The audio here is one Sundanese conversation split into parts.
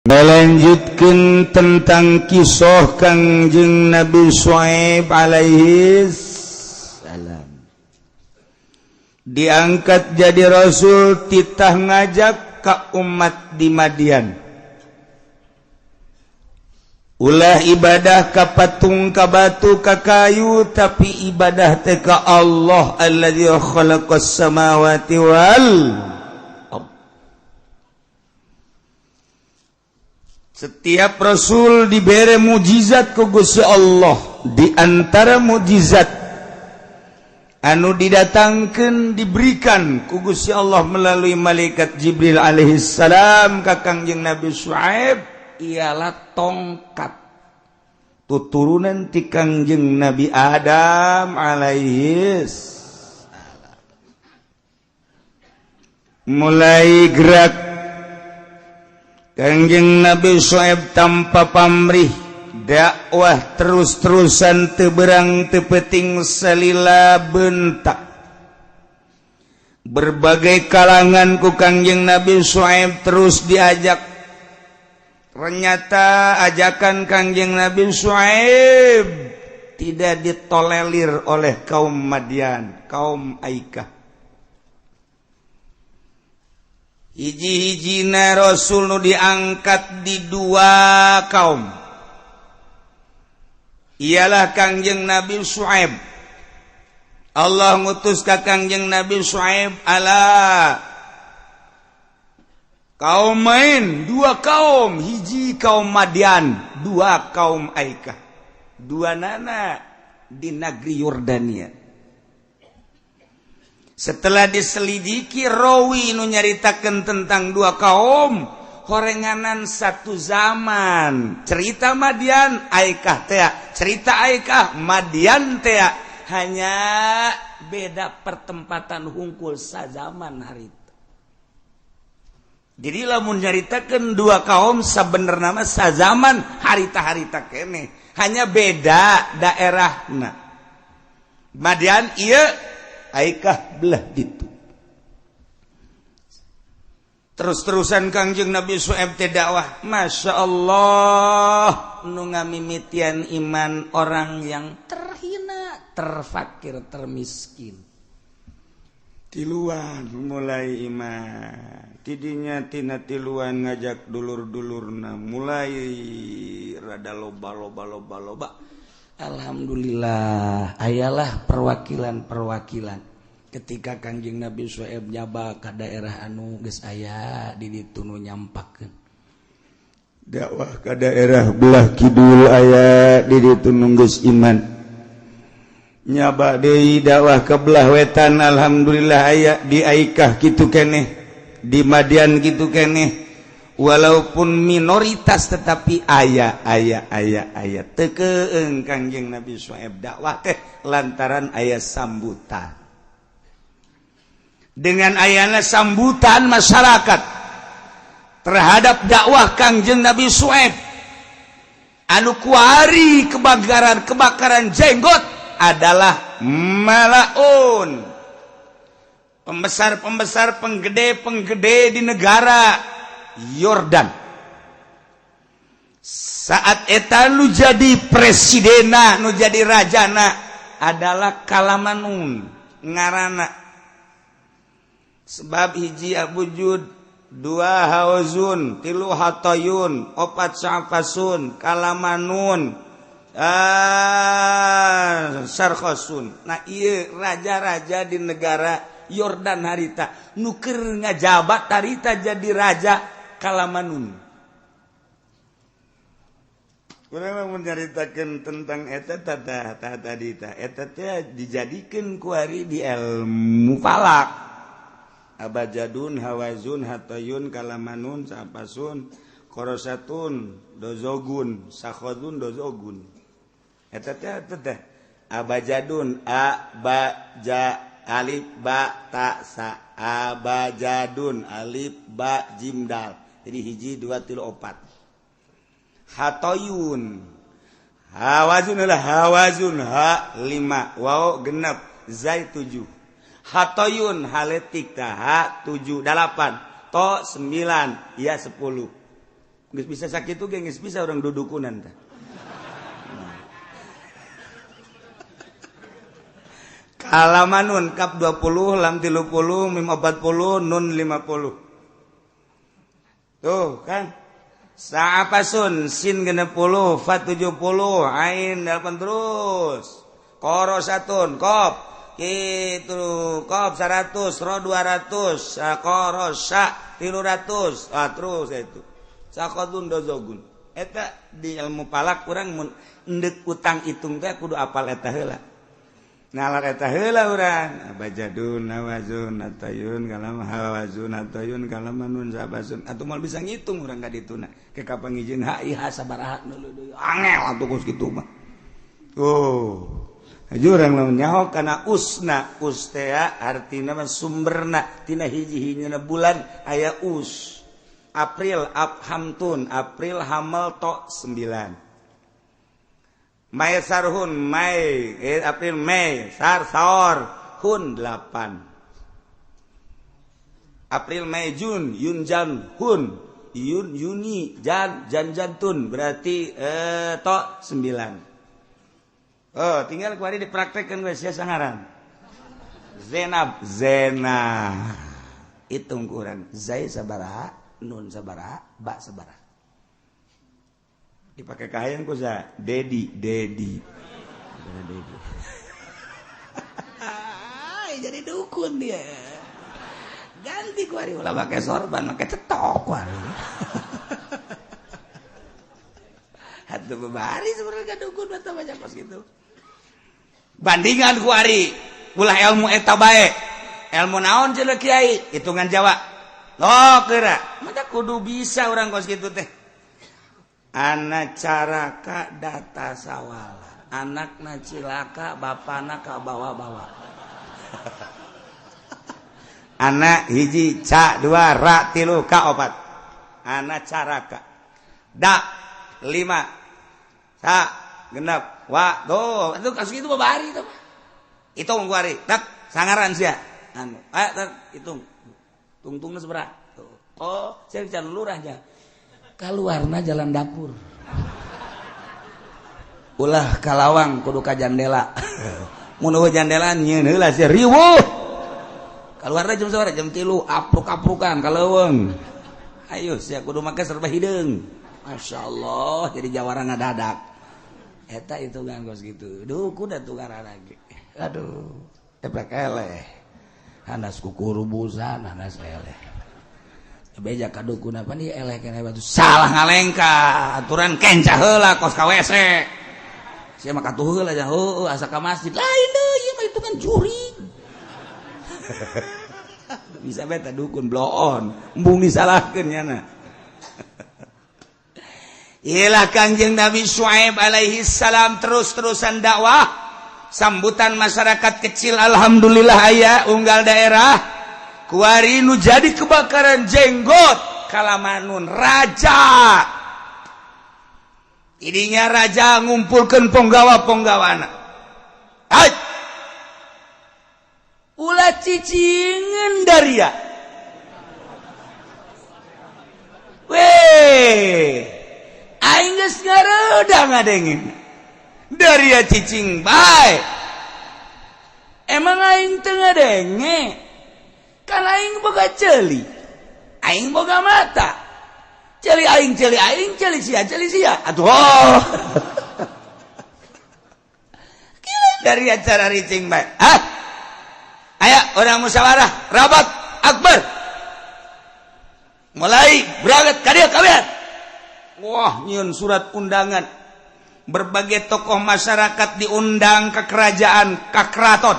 Melanjutkan tentang kisah Kangjeng Nabi Syuaib alaihi salam. Diangkat jadi rasul, titah ngajak ke umat di Madian. Ulah ibadah ka patung, ka batu, ka kayu, tapi ibadah teh ka Allah alladzi khalaqas samawati wal ard. Setiap rasul diberi mujizat ku Gusti Allah. Di antara mujizat anu didatangkan, diberikan ku Gusti Allah melalui malaikat Jibril alaihissalam ka Kangjeng Nabi Syuaib ialah tongkat tuturunan ti Kangjeng Nabi Adam alaihis salam. Mulai gerak Kangjeng Nabi Syuaib tanpa pamrih, dakwah terus-terusan, teu beurang teu peuting, salila bentak. Berbagai kalangan ku Kangjeng Nabi Syuaib terus diajak. Ternyata ajakan Kangjeng Nabi Syuaib tidak ditolerir oleh kaum Madian, kaum Aikah. Hiji-hijina Rasul nu diangkat di dua kaum ialah Kangjeng Nabi Syuaib. Allah ngutus ka Kangjeng Nabi Syuaib ala kaum main dua kaum, hiji kaum Madian, dua kaum Aikah, dua nana di negeri Yordania. Setelah diselidiki, rawi nu nyaritakan tentang dua kaum horenganan satu zaman, cerita Madian, Aikah tea, cerita Aikah, Madian tea, hanya beda pertempatan hungkul, sazaman hari itu. Jadi lamun nyaritakan dua kaum sebenarnya nama sazaman harita-harita kene, hanya beda daerahna. Madian iya, Aikah belah ditu. Terus-terusan Kangjeng Nabi Syuaib teh dakwah, Masya Allah, nu ngamimitian iman orang yang terhina, terfakir, termiskin. Tiluan mulai iman tidinya, tina tiluan ngajak dulur-dulurna, mulai rada loba loba loba loba. Alhamdulillah, ayalah perwakilan-perwakilan ketika Kangjeng Nabi Syuaib nyaba ke daerah anu geus aya di ditu nu nyampakeun dakwah, ke daerah belah kidul aya di ditu nu geus iman, nyaba deui dakwah ke belah wetan, alhamdulillah aya. Di Aikah kitu keneh, di Madian kitu keneh, walaupun minoritas tetapi aya aya aya aya. Teu keeng Kangjeng Nabi Syuaib dakwah teh lantaran aya sambutan. Dengan ayana sambutan masyarakat terhadap dakwah Kangjeng Nabi Syuaib, anu kuari kebakaran kebakaran jenggot adalah malaun, pembesar-pembesar, penggede-penggede di negara Yordan saat eta. Nu jadi presidena, nu jadi rajana adalah Kalamanun ngarana, sebab hiji Abujud, dua Hawazun, tilu Hatayun, opat Sa'fasun, Kalamanun, ah, Sarkhosun. Nah, iya raja-raja di negara Yordan harita, nu keur ngajabat harita jadi raja Kalamanun. Kurang menceritakan tentang eta tata tata dita eta teh dijadikan kuari di ilmu falak. Abajadun, Hawazun, Hatayun, Kalamanun, Sapasun, Korosatun, Dozogun, Sakhodun, Dozogun. Eta teh teh abajadun, a ba ja alif ba ta sa, abajadun, alif ba jim dal, jadi hiji, dua, tilu, opat. Hatoyun, Hawazun adalah Hawazun, ha lima, waw genep, zai tujuh. Hatoyun haletik ta, ha tujuh, delapan, to sembilan, ya 10. Geus bisa sakitu ge, geus bisa urang dudukunan teh. Kalamanun kap 20, lam 30, mim 40, nun 50. Tuh kan. Sa'apasun sin 60, fa 70, ain 8 terus. Korosatun kop itu kop 100, ro 200, korosa 300, ah terus itu. Sakodun dozogun. Eta di ilmu palak urang mun endek utang hitung teh kudu apal eta heula. Nalar eta heula urang. Abajadun nawazun atayun kalam hawazun atayun kalamanun sabasun. Atuh moal bisa ngitung urang ka dituna. Ke kapangijin HIH sabaraha deui. Angel atuh kos kitu mah. Oh. Jurang lamun nyaho kana usna, us teh artina mah sumberna tina hiji-hijina bulan aya us. April Abhamtun, April Hamel to 9. Mai sarhun Mai, April Mei, sar saor hun 8. April Mei Jun, Yun Jan hun, Yun Yuni Jan Jan Jantun berarti to 9. Oh, tinggal kuari dipraktekkeun we sia sangaran. Zenab, Zena. Hitung kurang zai sabaraha, nun sabaraha, ba sabaraha. Dipakai kahayang ku sa Dedi, Dedi. Dedi. Jadi dukun dia. Ganti kuari ulah pakai sorban, pakai cetok kuari. Atuh bebari sebenarnya dukun atau banyak pas gitu. Bandingan kuari ulah ilmu eta bae. Ilmu naon cenah kiai? Hitungan Jawa. Loh kira, mata kudu bisa orang kos gitu teh. Anak caraka data sawala, anakna cilaka, bapana ka bawa-bawa. Anak hiji ca dua ra tilu ka opat. Anak caraka. Da lima sa genep wa tuh itu kasus itu babari itu. Hitung kuari, tak sangaran sia. Anu, tak hitung. Tungtungna sabaraha? Oh, saya bicara lurahnya. Kaluarna jalan dapur. Ulah kalawang kudu ka jandela. Mun eueuh jandela nyieun heula sia riweuh. Kaluarna jam sabaraha? Jam 3 apruk-aprukan ka leuweung. Ayo sia kudu make serba hideung. Masyaallah jadi jawara ngadadak. Eta hitungan kos kitu. Duh kuda tukar lagi. Aduh, eprek eleh. Hanas kukurubusan, hanas eleh. Beja ka dukun apa nih eleh kene batu salah ngalengka aturan kenca heula kos ka WC. Sia mah katuh heula nya heueuh asa ka masjid. Lain deui ieu mah hitungan jurig. Bisa bae teh dukun bloon, embung disalahkeun nyana. Iyalah Kangjeng Nabi Syuaib alaihi salam terus-terusan dakwah. Sambutan masyarakat kecil alhamdulillah aya unggal daerah. Kuari nu jadi kebakaran jenggot kalamanun raja. Idinya raja ngumpulkeun ponggawa-ponggawana. Hai. Ulah cicingan daria. Weh. Aing geus ngareudang ngadengin. Daria cicing bae. Emang aing teu ngadenge? Kan aing boga ceuli, aing boga mata, ceuli aing, ceuli aing, ceuli sia, ceuli sia. Atuh oh. Dari acara ricing bae. Ah. Aya orang musyawarah, rapat akbar. Mulai berangkat ka dieu kabeh. Wah, nyieun surat undangan. Berbagai tokoh masyarakat diundang ke kerajaan, ke keraton.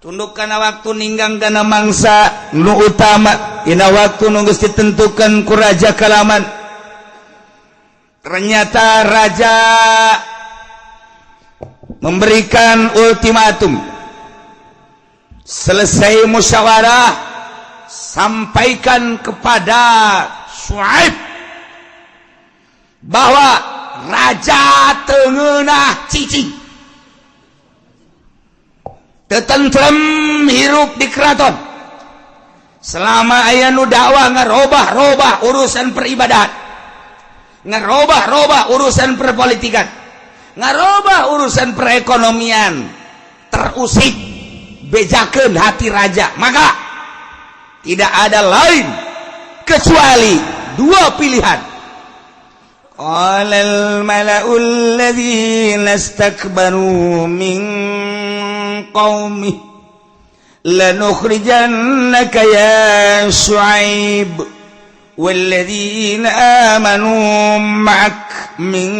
Tunduk kana waktu ninggang kana mangsa nu utama dina waktu nu geus ditentukan ku raja kalaman. Ternyata raja memberikan ultimatum. Selesai musyawarah, sampaikan kepada Syuaib bahwa raja tengenah cicing, tetentrem hirup di keraton. Selama aya nu dakwah ngarobah-robah urusan peribadahan. Ngerobah-robah urusan perpolitikan, ngarobah urusan perekonomian, terusik, bejakeun hati raja. Maka tidak ada lain kecuali dua pilihan. قال الملأ الذين استكبروا من قومه لنخرجنك يا شعيب والذين آمنوا معك من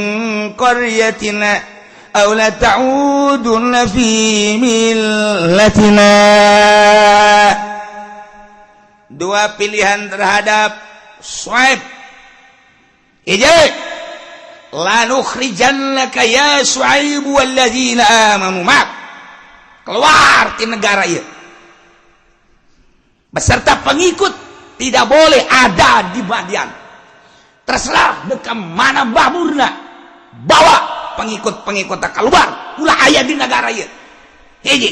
قريتنا أو لتعودن في ملتنا. Dua pilihan terhadap Suaib. Hiji, لنخرجنك يا شعيب والذين آمنوا معك, keluar di negara ieu beserta pengikut, tidak boleh ada di Madian. Terserah dekat mana baburna, bawa pengikut-pengikut keluar, ulah aya di negara ieu. Hiji.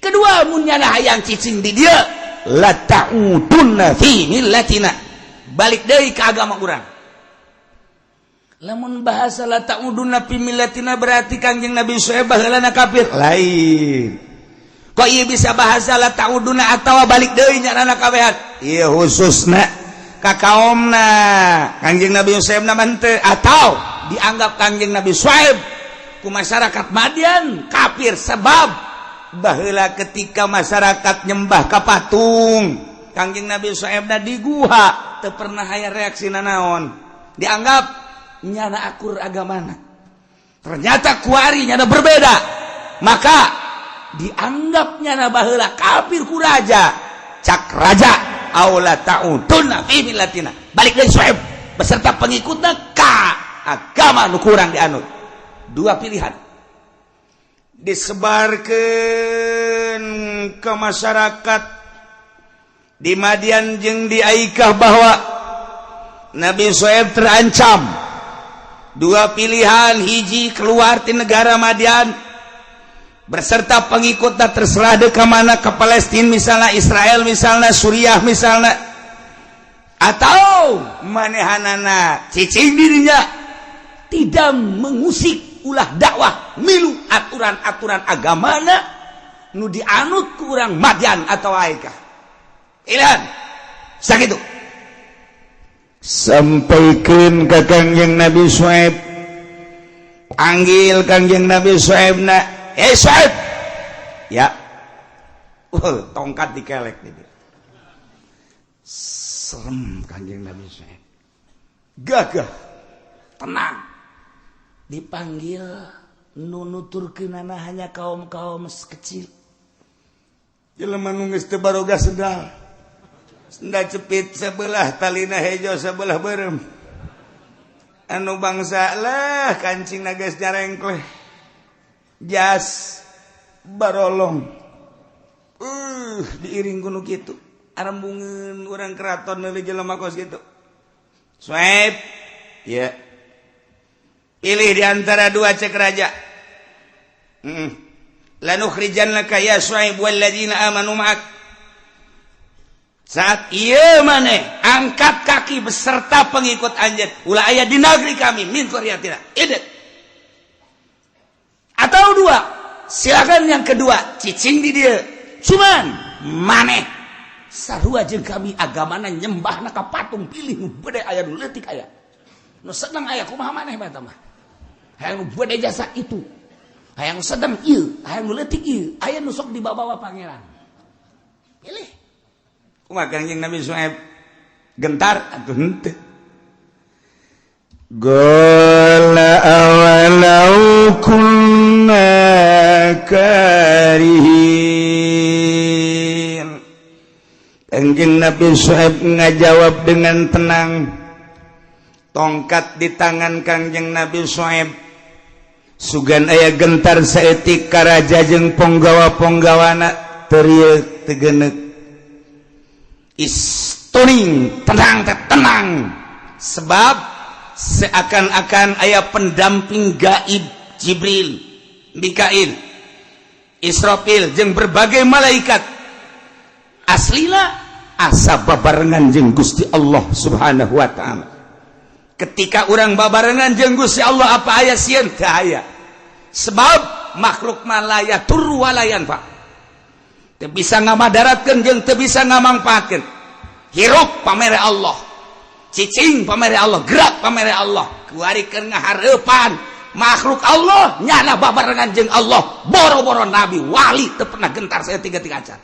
Kedua, mun nyana hayang cicing di dieu, لتعودن في ملتنا, balik deui ke agama urang. Lamun bahasa لتعودن في ملتنا, berarti Kangjeng Nabi Syuaib baheulana kafir lain. Kok ieu bisa bahasa لتعودن atawa balik deui nyarana kabehan? Ieu khususna ka kaomna Kangjeng Nabi Syuaib na teu, atau dianggap Kangjeng Nabi Syuaib ku masyarakat Madian kafir, sebab baheula ketika masyarakat nyembah ka patung, Kangjeng Nabi Syuaib di guha teu pernah aya reaksi nanaon, dianggap nyana akur agamana. Ternyata kuari nyana berbeda, maka dianggap nyana baheula kafir ku raja. Cak raja, أو لتعودن في ملتنا, balik deui Syuaib beserta pengikutna ka agama nu kurang dianut. Dua pilihan disebarkan ke masyarakat di Madian jeung di Aikah bahwa Nabi Syuaib terancam. Dua pilihan: hiji, keluar di negara Madian berserta pengikutnya, terserah de ke mana, ke Palestina misalnya, Israel misalnya, Suriah misalnya, atau manehanana cicing dirinya, tidak mengusik, ulah dakwah, milu aturan-aturan agamana nu dianut ku urang Madian atau Aikah. Pilihan sakitu. Sampaikan ke Kangjeng Nabi Syuaib, panggil Kangjeng Nabi Syuaib na. Eh, Syuaib ya. Tongkat dikelek nih, serem. Kanjeng Nabi Syuaib gagah, tenang, dipanggil, nunuturkeunana hanya kaum-kaum kecil, jelema nu geus teu baroga sendal, sendal cepit sebelah talina hejo, sebelah beureum, anu bangsa lah kancing geus nyarengkleh, jas barolong, diiring ku nu kitu, arembungeun urang keraton meuli jelema kos kitu. Suaib ya, pilih di antara dua, cek raja. لنخرجنك يا شعيب والذين آمنوا معك. Saat ieu maneh angkat kaki beserta pengikut anjeun, ulah aya di negeri kami, من قريتنا ide. Atau dua, silakan yang kedua, cicing di dieu, cuman maneh sarua jeung kami agamana, nyembahna ka patung. Pilih nu bede aya, nu leutik aya, nu sedang aya, kumaha maneh eta mah? Hayang nu bede jasa itu, hayang sedang ieu, hayang nu leutik ieu, aya nu sok dibawa pangeran. Pilih. Kumaha Kangjeng Nabi Syuaib, gentar atuh henteu? قال أولو كنا كارهين. Kanjeng Nabi Syuaib ngajawab dengan tenang, tongkat di tangan Kangjeng Nabi Syuaib, sugan aya gentar saeutik ka raja jeung ponggawa-ponggawana, terieu tegenek, istuning, tenang teh tenang, sebab seakan-akan aya pendamping gaib, Jibril, Mikail, Israfil jeung berbagai malaikat. Aslina asa babarengan jeung Gusti Allah Subhanahu wa taala. Ketika urang babarengan jeung Gusti Allah apa aya sieun? Teu aya. Sebab makhluk mah la yadur wala yanfa. Teu bisa ngamadaratkeun jeung teu bisa ngamangpaatkeun. Hirup pamere Allah, cicing pamere Allah, gerak pamere Allah. Kuari keur ngahareupan makhluk Allah nyana babarengan jeung Allah, boro-boro nabi wali teu pernah gentar saya tiga-tiga acan.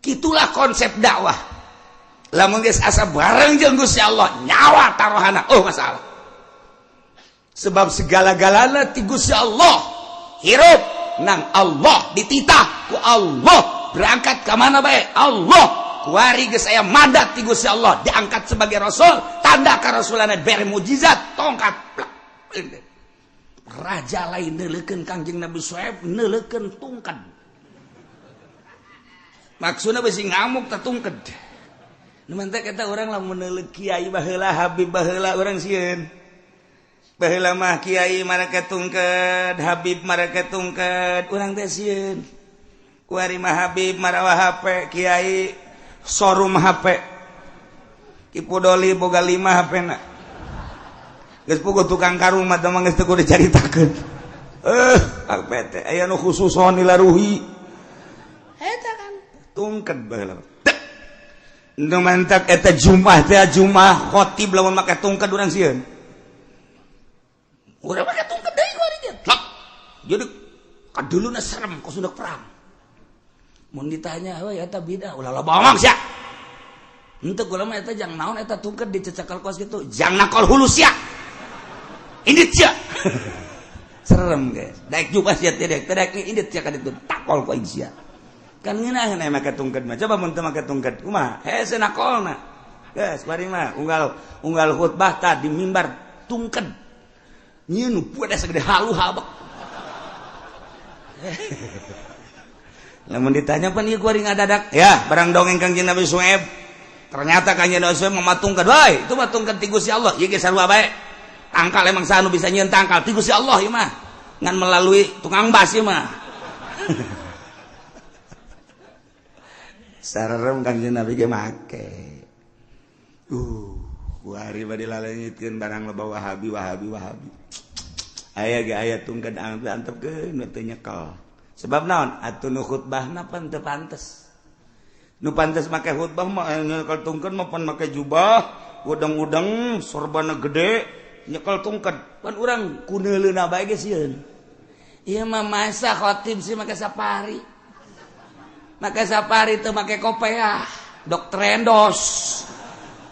Itulah konsep dakwah. Lamun geus asa bareng jeung Gusti Allah, nyawa taruhana, oh masalah. Sebab segala-galana ti Gusti Allah. Hirup nang Allah, dititah ku Allah, berangkat ka mana bae Allah. Kuari geus aya mandat ti Gusti Allah, diangkat sebagai rasul, tanda karasulanna bere mujizat tongkat. Plak. Raja lain neuleukeun Kangjeng Nabi Suhaib, neuleukeun tungked. Maksudna bisi ngamuk tah tungked. Nu mantak eta urang lamun neuleuh kiai baheula, habib baheula, urang sieun. Baheula mah kiai marake tungked, habib marake tungked, urang teh sieun. Kuari mah habib marawa HP, kiai showroom HP. Ki Pudoli boga 5 HP na. Geus puguh tukang karung mah mah geus teu kudu dicaritakeun. HP teh aya nu khususon dilaruhi. Eta kan tungked baheula. Nu mantak eta Jumat teh Jumat khotib lamun make tungked urang sieun. Urang make tungked deui kuari ge. Plak. Jadi kaduluna serem kos udah perang. Mun ditanya, "Heuy eta bidah," ulah loba omong sia. Henteu kula mah eta jang naon eta tungked dicecekal kos kitu, jang nakol hulu sia. Indit sia. Serem guys. Daek Jumat sia teh daek daek indit sia ka ditu takol ku aing sia. Kan ngeunaheun aya make tungked mah. Coba mun teu make tungked kumaha? Hese nakolna. Geus bari mah unggal unggal khutbah tah di mimbar tungked. Nyieun nu segede halu habek. Lamun ditanya pan ieu kuari ngadadak, ya barang dongeng Kangjeng Nabi Suhaib. Ternyata Kangjeng Nabi Suhaib mematungkeun, "Woi, itu matungkeun ti Gusti Allah." Ieu ge sarua bae. Tangkal emang saha nu bisa nyieun tangkal ti Gusti Allah ieu mah. Ngan melalui tukang bas ieu mah. Sarem Kangjeng Nabi ge make. Kuari bade laleungitkeun barang loba Wahabi Wahabi Wahabi. Aya ge aya tungked antepkeun teu nyekel. Sebab naon? Atuh nu khutbahna pan teu pantes. Nu pantes make khutbah mah nyekel tungked mah pan make jubah, udang-udang, sorbana gede, nyekel tungked. Pan urang kuneuleuna bae ge sieun. Ieu mah masa khotib sih make safari. Make safari teu make kopeah, dokter endos.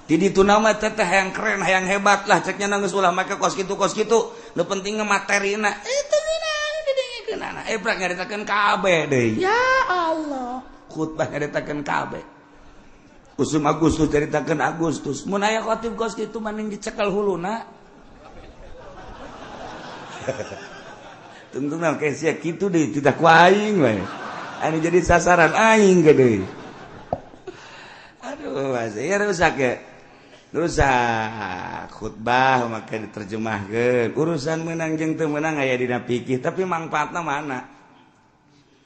Di ditu nama teh hayang keren, hayang hebat lah ceknya geus ulah make kos kitu. Nu penting materina. Itu ngeunah didengekeunana. Prak nyaritakeun kabeh deui. Ya Allah. Khutbah nyaritakeun kabeh. Usum Agustus caritakeun Agustus. Mun aya khotib kos kitu mending dicekel huluna. Tungtungna ke sia kitu deui tidak ku aing we. Anu jadi sasaran aing gede. Aduh, ya rusak ya. Rusak khutbah maka diterjemahkeun. Urusan menang jeung teu meunang aya dina fikih, tapi mangfaatna mana?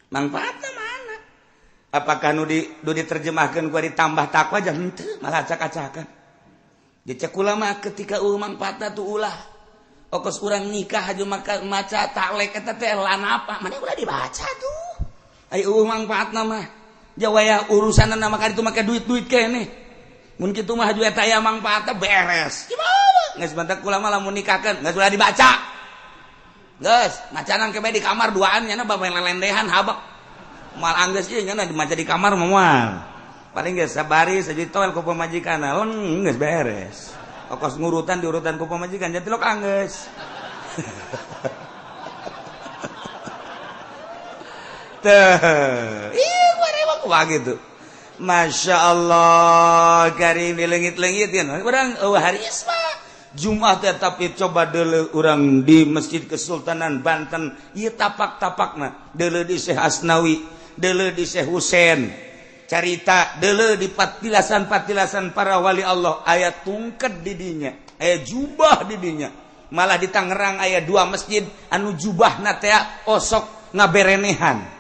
Mangfaatna mana? Apakah nu di nu diterjemahkeun ku ditambah takwa jam henteu, malah acak-acakan. Dicek ulama ketika eueuh mangfaatna tuh ulah. Okos urang nikah aja maka maca taklek eta teh lanapa? Mana ulah dibaca tuh. Ai eueuh mangfaatna mah. Jawaya urusanna maka itu make duit-duit keneh. Mun kitu mah haju eta aya mangfaatna beres. Gimana? Geus bantak kula mah lamun nikahkeun geus ulah dibaca. Geus, macanan ke di kamar duaan nyana bapak lelendehan habak. Moal anggeus ieu nyana dimaca di kamar mah moal. Paling geus sabari saji toel ku pamajikan, leng geus beres. Okos ngurutan diurutan ku pamajikan jadi lok anggeus. Teh, ih gua gitu. Masya Allah, karim dilengit-lengit kan. Urang hari isma Jumat teh tapi coba deuleu urang di Masjid Kesultanan Banten, ieu tapak-tapakna deuleu di Syekh Asnawi, deuleu di Syekh Husein. Carita deuleu di patilasan-patilasan para wali Allah aya tungked di dinya, aya jubah di dinya. Malah di Tangerang aya dua masjid anu jubahna teh osok ngaberenehan.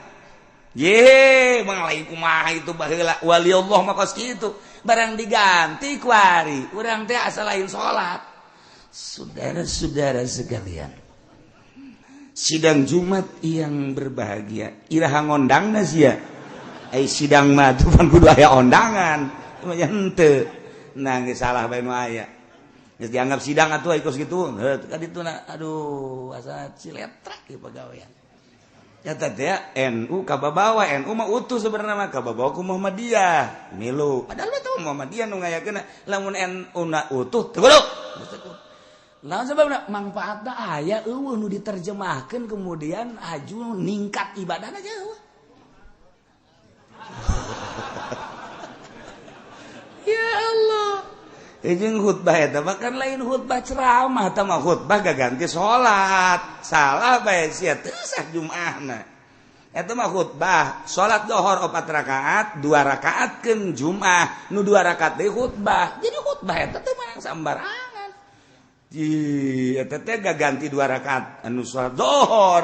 Ye, mengalai kumaha itu baheula wali Allah mah kos kitu. Barang diganti kuari urang teh asa lain salat. Saudara-saudara sekalian, sidang Jumat yang berbahagia, iraha ngondangna sia? Ai sidang mah tuh pan kudu aya ondangan. Cuma henteu. Nah, geus salah bae nu aya. Geus dianggap sidang atuh ai kos kitu. Heuh, ka ditu na aduh, asa ciletrak ieu pagawean. Eta teh NU kababawa, NU mah utuh sebenarnya mah kababawa ku Muhammadiyah milu. Padahal mah teu Muhammadiyah nu ngayakeun, lamun NU na utuh teu kudu. Nah, sebabna mangfaatna aya euweuh nu diterjemahkeun, kemudian aju ningkat ibadahna jauh. Ya Allah. Jeung khutbah eta bahkan lain khutbah ceramah, eta mah khutbah gaganti salat. Salah bae sia, teu sah Jumaahna. Eta mah khutbah salat dohor 4 rakaat, 2 rakaatkeun Jumaah, nu 2 rakaat deui khutbah. Jadi khutbah eta teh menang sambarangan. Ji, eta teh gaganti 2 rakaat anu salat dohor.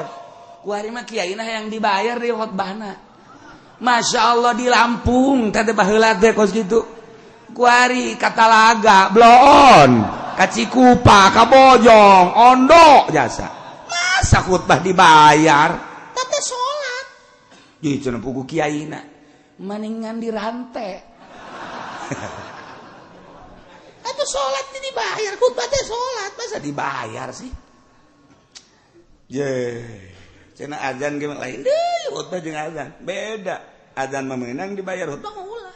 Ku ari mah kiaina yang dibayar di khutbahna. Masya Allah, di Lampung teh baheula teh kos kitu. Kuari Katalaga, bloon, ka Cikupa, ka Bojong, Ondo jasa. Masa khutbah dibayar? Tete salat. Jadi cenah pugu kiaina. Maningan dirantai. Atuh salat dibayar, khutbah teh salat, masa dibayar sih? Ye, cenah azan ge lain deui, khutbah jeung azan beda. Azan mah meunang dibayar, khutbah mah ulah.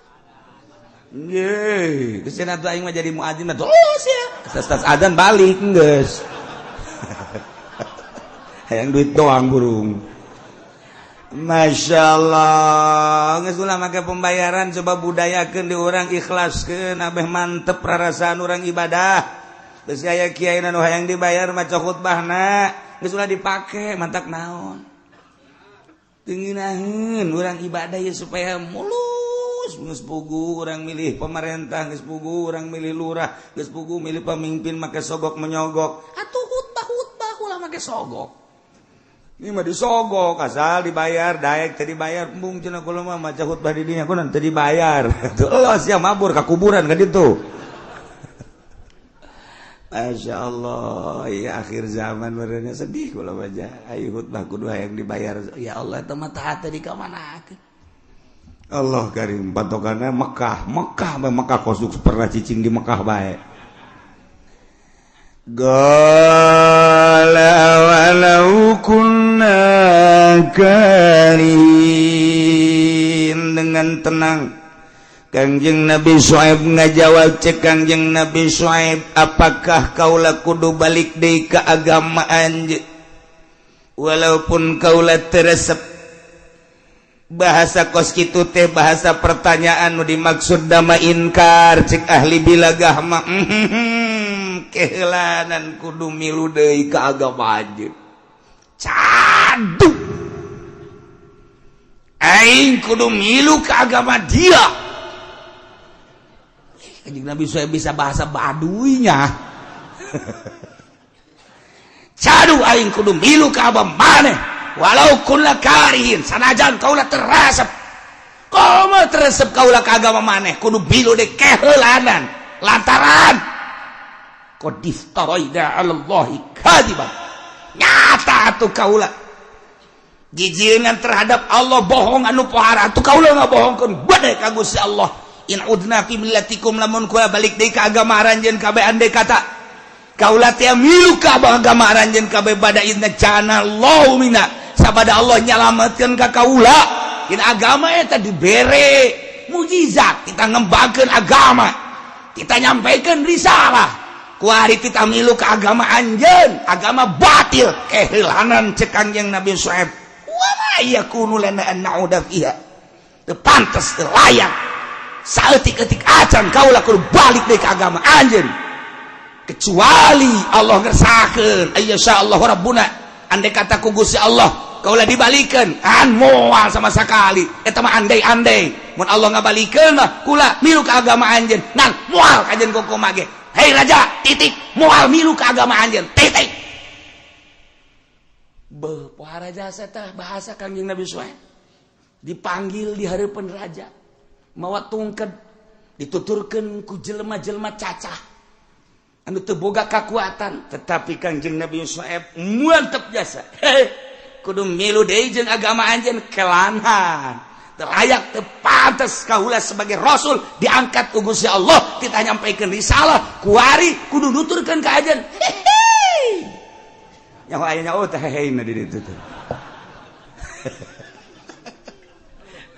Ye, geus cenah tuh aing mah jadi muadzin mah terus ya. Tas azan balik geus. Hayang duit doang burung. Masya Allah, geus ulah make pembayaran, coba budayakeun di urang, ikhlaskeun abeh mantep rarasaan urang ibadah. Geus aya kiai nu hayang dibayar maca khutbahna, geus ulah dipake mantak naon. Teu ngeunaheun urang ibadah ya supaya mulus. Geus pugu urang milih pemerintah, geus pugu urang milih lurah, geus pugu milih pemimpin make sogok menyogok. Atuh khutbah-khutbah ulah make sogok. Ini mah disogok asal dibayar, daek teu dibayar embung cenah kula mah maca khutbah di dinya kunaon teu dibayar. Tuh los ya mabur ka kuburan ka ditu. Masya Allah, ya akhir zaman merenya sedih kula baca. Ayo khutbah kudu hayang dibayar. Ya Allah, teu mah teh di ka mana? Allah karim, patokannya Mekah, Mekah bae, Mekah kosuk pernah cicing di Mekah bae. Qala walau kunna karihin, dengan tenang Kangjeng Nabi Syuaib ngajawab. Cek Kangjeng Nabi Syuaib, apakah kaula kudu balik deui ka agama anjeun walaupun kaula teu resep? Bahasa kos kitu teh bahasa pertanyaan nu dimaksud dama inkar. Cek ahli bilagah mah, keheulanan kudu milu deui ka agama anjeun. Cadu aing kudu milu ke agama dia. Kanjeng Nabi saya bisa bahasa Baduinya. Cadu aing kudu milu ka agama maneh walau kunna karihin, sanajan kaula teu resep. Komo teu resep kaula ka agama maneh, kudu milu deui keheulanan, lantaran qad iftaraina 'ala Allahi kadiban, nyata atuh kaula jijieun terhadap Allah bohong anu pohara. Atuh kaula ngabohongkeun bade ka Gusti Allah. In udna fi millatikum, lamun kula balik deui ka agama aranjeun kabeh, andai kata kaula teh milu ka agama aranjeun kabeh, bada idna jana Allahu minna, sabada Allah nyalametkeun ka kaula. In agama eta dibere mujizat, kita ngembangkeun agama, kita nyampaikan risalah, kuari kita milu ke agama anjeun, agama batil, kehilangan. Cek Kangjeng Nabi Syuaib, wa ma yakunu lana an na'uda fiha, teu pantes, teu layak saeutik-eutik acan kaula kudu balik deui ka agama anjeun, kecuali Allah ngersakeun, ayyasha Allah rabbuna, andai kata ku Gusti Allah kaula dibalikeun. An moal sama sekali eta mah, andai-andai mun Allah ngabalikeun mah kula milu ka agama anjeun, ngan moal kajen koko ge. Hei raja, titik, moal milu ka agama anjeun, titik. Beuh, pohara jasa teh bahasa Kangjeng Nabi Suhaib dipanggil di hareupeun raja mawa tungked. Dituturkeun ku jelema-jelema cacah anu teu boga kakuatan, tetapi Kangjeng Nabi Syuaib mantep jasa. Heh, kudu milu deui jeung agama anjeun kelanhan. Teu layak, teu pantes kaula sebagai rasul diangkat ku Gusti Allah, kita nyampaikan risalah, kuari kudu nuturkeun ka anjeun. Hehe. Nyaho aya nyaho teh heheina di ditu teh.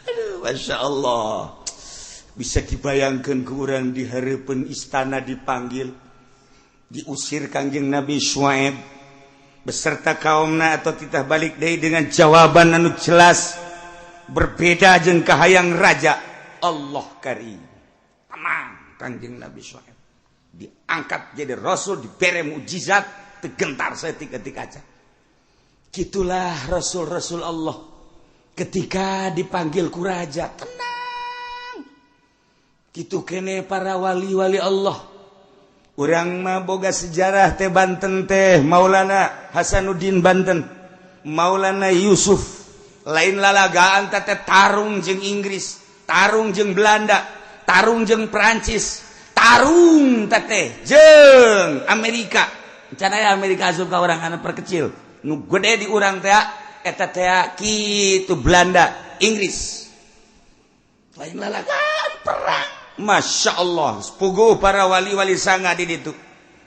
Aduh, Masya Allah. Bisa dibayangkan ke orang di harapan istana dipanggil, diusir Kangjeng Nabi Syuaib beserta kaumna atau titah balik deui dengan jawaban anu jelas berbeda jeung kahayang raja. Allah karim, tenang. Kangjeng Nabi Syuaib diangkat jadi rasul, dibere mukjizat, tergentar seketika aja. Gitulah rasul-rasul Allah ketika dipanggil ku raja, tenang. Gitu kene para wali-wali Allah. Urang mah boga sejarah teh Banten teh Maulana Hasanuddin Banten, Maulana Yusuf, lain lalagaan teh tarung jeung Inggris, tarung jeung Belanda, tarung jeung Perancis, tarung teh jeung Amerika. Rencana ya Amerika asup ka urang anu perkecil. Nu gede di urang teh eta teh kitu Belanda, Inggris. Lain lalagaan perang. Masya Allah, sepuguh para wali-wali sanga di ditu.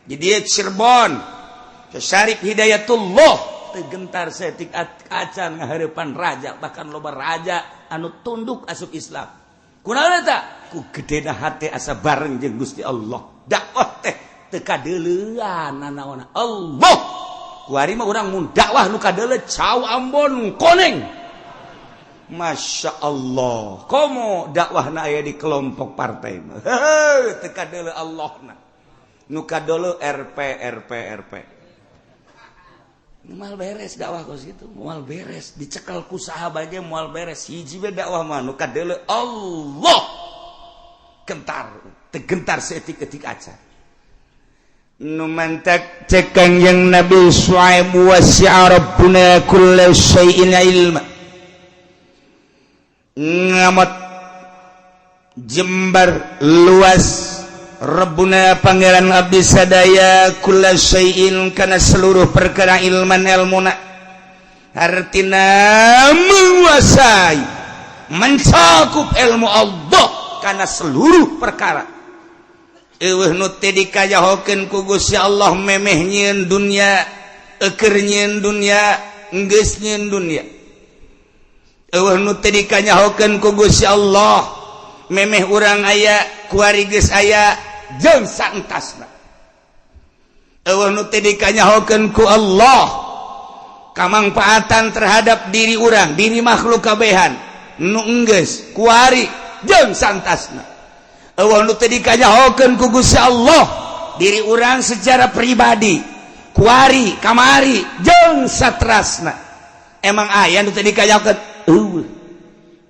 Di dieu Cirebon, Syarif Hidayatullah teu gentar setik acan ngahareupan raja, bahkan loba raja anu tunduk asup Islam. Kunaon eta? Ku gedena hate asa bareng jeung Gusti Allah. Dakwah teh teu kadeuleuan nanaona Allah. Kuari mah urang mun dakwah nu kadeuleu cau Ambon koneng. Masya Allah, komo dakwahna aya di kelompok partai mah. Heuh, teu kadeuleu Allahna. Nu kadeuleu RP RP RP. Moal beres dakwah kos kitu, moal beres. Dicekal ku saha bae moal beres. Hiji we dakwah mah nu kadeuleu Allah. Gentar, teu gentar seetik-etik acan. Nu mantak cek Kangjeng Nabi Syuaib, wasi'a rabbuna kulla syai'in ilma. Ngamot jembar luas Rabbuna pangeran abdi sadaya, kulla syai'in kana seluruh perkara, ilman ilmuna, artina menguasai, mencakup ilmu Allah karena seluruh perkara. Eueuh nu teu dikajahokeun ku Gusti Allah memeh nyieun dunya, eukeur nyieun dunya, geus nyieun dunya. Eueuh nu teu dikanyahokeun ku Gusti Allah memeh urang aya, kuari geus aya, jeung saentasna. Eueuh nu teu dikanyahokeun ku Allah kamangfaatan terhadap diri urang, diri makhluk kabehan nu enggeus, kuari jeung saentasna. Eueuh nu teu dikanyahokeun ku Gusti Allah diri urang secara pribadi, kuari, kamari, jeung satrasna. Emang aya nu teu dikanyahokeun? Eueuh.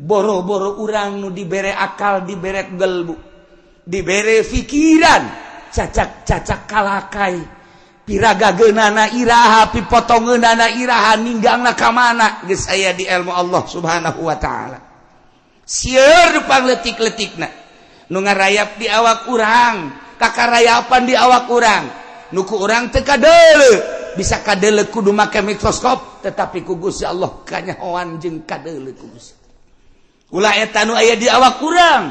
Boro-boro urang nu dibere akal, dibere gelbu, dibere pikiran, cacak-cacak kalakai piragageunana iraha, pipotongeunana iraha, ninggangna ka mana, geus aya di ilmu Allah Subhanahu wa taala. Sieun pangletik-letikna nu ngarayap di awak urang, kakarayapan di awak urang nu ku urang teu kadeuleu. Bisa kadeuleu kudu make mikroskop, tetapi ku Gusti Allah kanyahoan jeung kadeuleu ku Gusti. Ulah eta nu aya di awak urang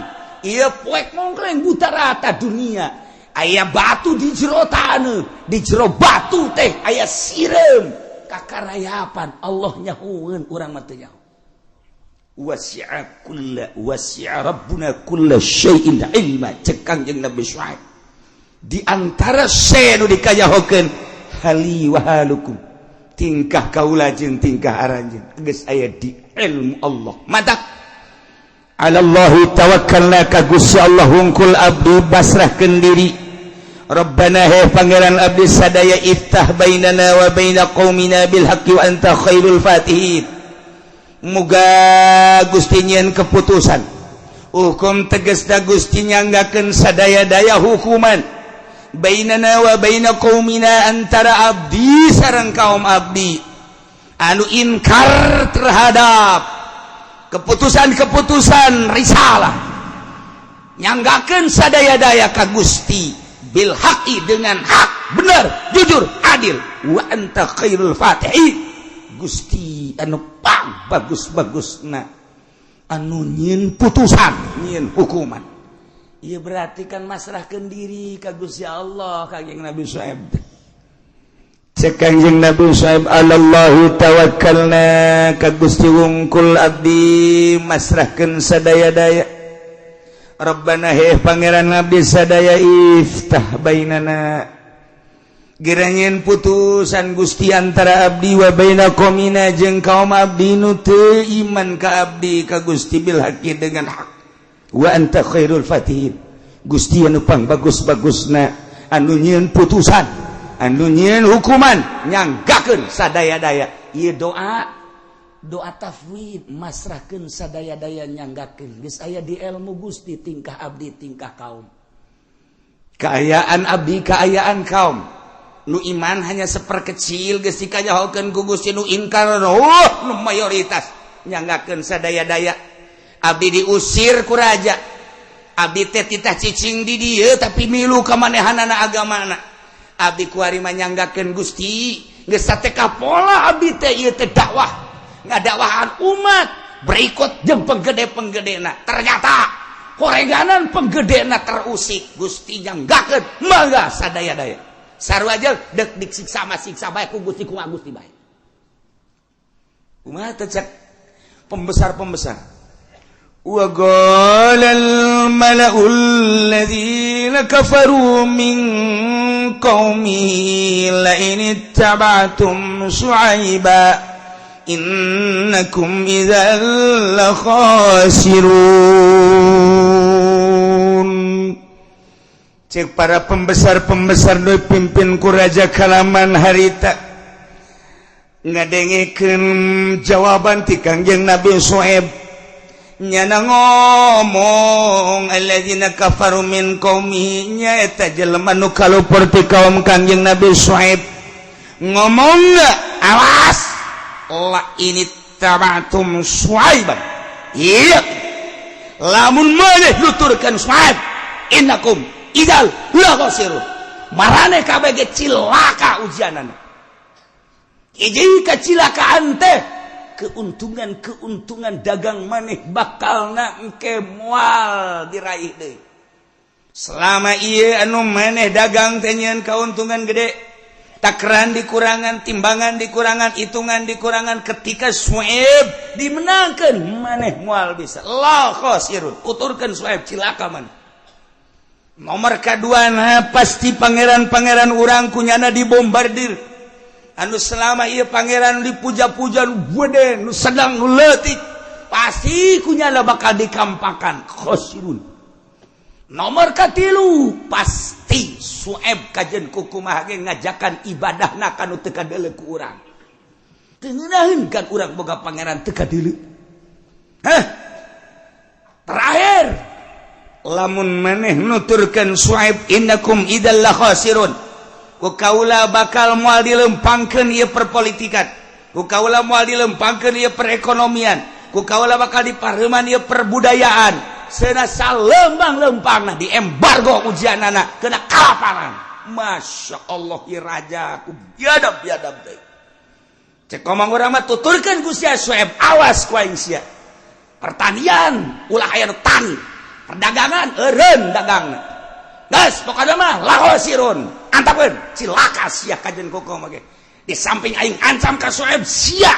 ieu poek mongkleng buta rata dunia, aya batu di jero taneuh, di jero batu teh aya sireum, kakarayapan Allah nyahoeun, urang mah teu nyaho. Wasi'a kulla wasi'a rabbuna kulla syai'in ilma, cek Kangjeng Nabi Syuaib. Di antara se nu dikajahokeun, hali wa halukum, tingkah kaula jeung tingkah aranjeun geus aya di ilmu Allah. Matak Alallahi tawakkalna, ka Gusti Allah hungkul abdi basrahkeun diri. Rabbana, he pangeran abdi sadaya, iftah bainana wa baina qaumina bil haqqi wa anta khairul fatihin. Muga Gusti nyieun keputusan hukum, tegasna Gusti nyanggakeun sadaya-daya hukuman, bainana wa baina qaumina, antara abdi sareng kaum abdi anu inkar terhadap keputusan-keputusan risalah. Nyanggakeun sadaya-daya ka Gusti, bil haqi, dengan hak, benar, jujur, adil. Wa anta khairul fatihin, Gusti anu pang bagus-bagusna anu nyieun putusan, nyieun hukuman. Ieu berarti kan masrahkeun diri ka Gusti Allah Kanjeng Nabi Syuaib. Cek Kanjeng Nabi Syuaib, "Alallahi tawakkalna," ka Gusti wungkul abdi masrahkeun sadaya-daya. Rabbana, heh Pangeran abdi sadaya, iftah bainana, gera nyieun putusan Gusti, antara abdi, wa baina qaumina, jeung kaum abdi nu teu iman ka abdi, ka Gusti, bil haqqi, dengan hak. Wa anta khairul fatihin, Gusti anu pang bagus-bagusna anu nyieun putusan, anu nyieun hukuman. Nyanggakeun sadaya-daya, ieu doa, doa tafwid, masrahkeun sadaya-daya, nyanggakeun geus aya di ilmu Gusti tingkah abdi, tingkah kaum, kaayaan abdi, kaayaan kaum. Nu iman hanya seperkecil, geus dikanyahokeun ku Gusti. Nu inkar, oh, nu mayoritas. Nyanggakeun sadaya-daya, abdi diusir ku raja, abdi teh titah cicing di dieu tapi milu ka manehanana agamana. Abdi kuari mah nyanggakeun Gusti, geus sateka pola abdi teh, ieu teh dakwah, ngadakwahan umat berikut jeung penggede-penggedena. Ternyata horeganan penggedena terusik. Gusti, nyanggakeun mangga sadaya-daya, sarua aja dek disiksa mah siksa bae ku Gusti, kumaha Gusti bae. Kumaha teh cek pembesar-pembesar? وقال الملأ الذين كفروا من قومه لئن اتبعتم شعيبا إنكم إذا لخاسرون. Cek para pembesar-pembesar nu pimpin ku raja kalaman harita, ngadengekeun jawaban ti Kangjeng Nabi Syuaib, nyana ngomong alladzina kafaru min qaumihi, nyaeta jelema nu kalupur ti kaum Kangjeng Nabi Syuaib, ngomong, "Awas, la in ittaba'tum Syuaiban," iya, "lamun maneh nuturkeun Syuaib, innakum idzal la khasirun," maraneh kabeh ge cilaka ujianana. Hiji kecilakaan teh keuntungan-keuntungan dagang maneh bakal na engke moal diraih deui. Selama iya anu maneh dagang teh nyieun keuntungan gede, takaran dikurangan, timbangan dikurangan, hitungan dikurangan, ketika Suaib dimenangkan maneh moal bisa. La khasirun, tuturkeun Suaib cilaka maneh. Nomor kedua, nah, pasti pangeran-pangeran urang kunyana dibombardir. Anu selama iya pangeran dipuja-puja, nu gede, nu sedang, nu leutik, pasti kunyana bakal dikampakan. Khosirun. Nomor katilu, pasti Sueb kajen kukumaha ge ngajakan ibadahna kanu teu kadeuleu ku urang. Teu ngeunaheun kan urang boga pangeran teu kadeuleu. Hah, terakhir, lamun maneh nuturkeun Suaib, innakum idzal la khasirun, ku kaula bakal moal dilempangkeun ieu perpolitikan, ku kaula moal dilempangkeun ieu perekonomian, ku kaula bakal dipareuman ieu perbudayaan. Cenah salempang-lempangna di embargo ujianana, kena kalaparan. Masya Allah, ieu raja ku biadab biadab deui. Cek komang urang mah, tuturkeun ku sia Suaib, awas ku aing sia. Pertanian ulah aya nu tani, perdagangan eureun dagangna, geus pokona mah lahosirun, antapeun cilaka sia kajen kokom ge. Di samping aing ancam ka Suaib, sia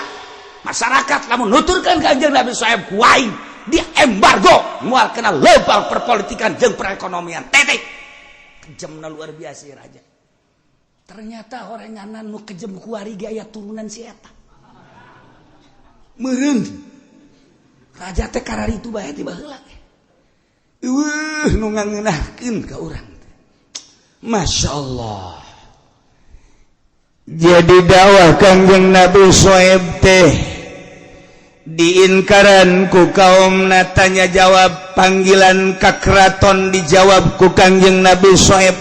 masyarakat lamun nuturkeun ka Kanjeng Nabi Suaib, ku aing di embargo, moal kena lempang perpolitikan jeung perekonomian, titik. Kejamna luar biasa ya raja. Ternyata orenganan nu kejem kuari ge aya turunan si eta meureun. Raja teh kararitu bae ti baheula. Eueuh nu ngangeunahkeun ka urang teh. Masya Allah. Jadi dakwah Kangjeng Nabi Syuaib teh diinkaran ku kaum. Tanya jawab, panggilan ka keraton dijawab ku Kangjeng Nabi Syuaib.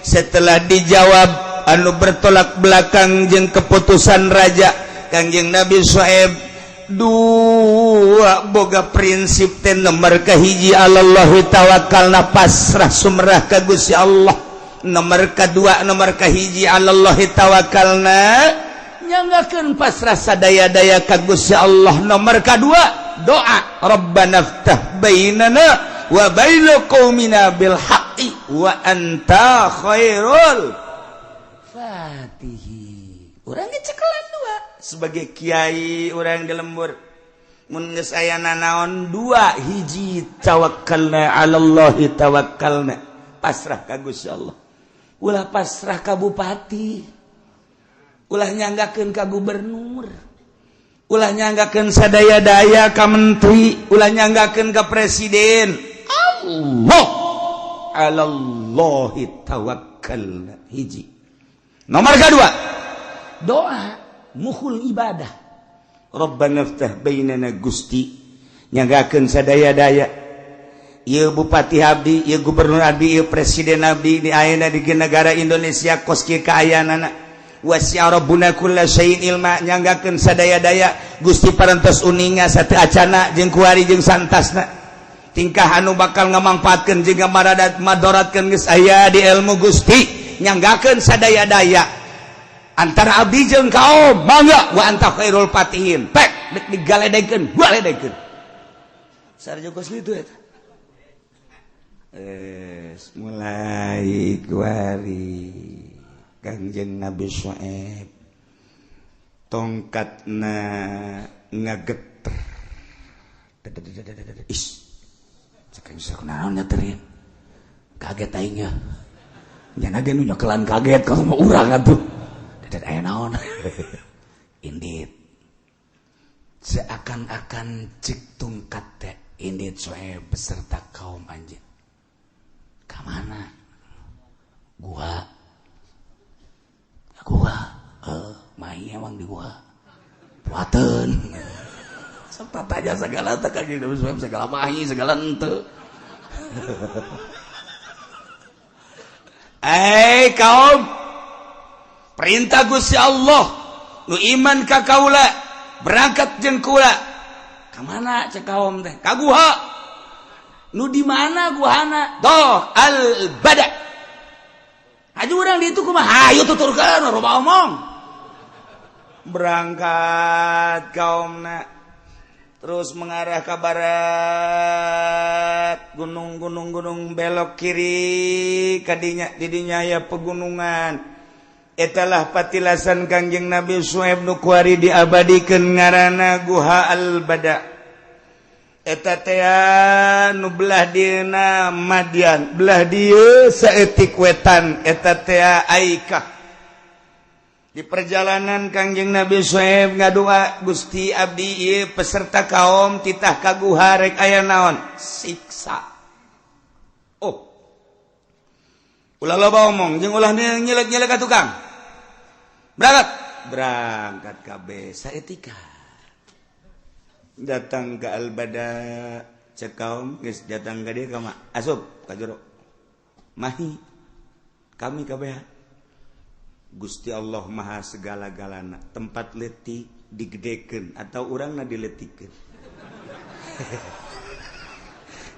Setelah dijawab anu bertolak belakang jeung keputusan raja, Kangjeng Nabi Syuaib Dua boga prinsip teh, nomor kahiji alallahi tawakkalna, pasrah sumrah ka Gusti Allah. Nomor kedua, nomor kahiji alallahi tawakkalna, nyanggakeun pasrah sadaya-daya ka Gusti Allah. Nomor kedua doa, Rabbana ftah bainana wa baina qaumina bil haqqi wa anta khairul fatihi. Urang cekelan dua sebagai kiai, urang di lembur mun geus aya nanaon, dua hiji tawakkalna alallahi tawakkalna, pasrah ka Gusti Allah. Ulah pasrah ka bupati, ulah nyanggakeun ka gubernur, ulah nyanggakeun sadaya-daya ka menteri, ulah nyanggakeun ka presiden. Allah, alallahi tawakkalna hiji. Nomor kedua doa mukhul ibadah, Rabbana ftah bainana. Gusti, nyanggakeun sadaya-daya ieu bupati abdi, ieu gubernur abdi, ieu presiden abdi di ayeuna di negara Indonesia kos kieu kaayaanana. Wasi'a rabbuna kulla syai'in ilma. Nyanggakeun sadaya-daya, Gusti parantos uninga sateu acana jeung kuari jeung santasna, tingkah anu bakal ngamangpaatkeun jeung maradat madoratkeun geus aya di ilmu Gusti. Nyanggakeun sadaya-daya antara abdi jeung kaum, mangga, wa anta khairul fatihin. Pek dek digaledekeun, galedekeun sarjo kos kitu eta. Mulai kuari Kangjeng Nabi Syuaib tongkatna ngageter. Is cek aing, naon nyeterin, kaget aingnya. Nyana ge nu nyekelan kaget kalau mau urang atuh. Dan aya naon indit, seakan-akan cek tungkat teh, indit Syuaib beserta kaum anjeun ka mana? Gua gua main emang di gua buateun. Sok tanya segala teh ka segala mahi segala henteu. Eh kaum, perintah Gusti Allah, nu iman ka kaula berangkat jeung kula. Ka mana cek kaum teh? Ka guha. Nu di mana guhana? Doh al bada. Hayu urang di itu kumaha? Hayu tuturkeun, loba omong. Berangkat kaumna, terus mengarah ke barat, gunung-gunung gunung, belok kiri kadinya, didinya ya pegunungan. Etalah patilasan Kangjeng Nabi Syuaib nu kuari diabadikeun ngaranna Guha Al-Bada. Eta teh nu belah dieuna Madian, belah dieu saeutik wetan, eta teh Aikah. Di perjalanan Kangjeng Nabi Syuaib ngadua, Gusti, abdi ieu peserta kaum titah ka guha, rek aya naon? Siksa. Oh, ulah loba omong jeung ulah nyelek-nyelek ka tukang. Berangkat, berangkat kabeh. Saetika datang ke Albada. Cek kaum, geus datang ka dieu ka asup ka jero. Mahi kami kabeh. Gusti Allah maha segala-galana. Tempat letik digedekeun atau urangna diletikeun.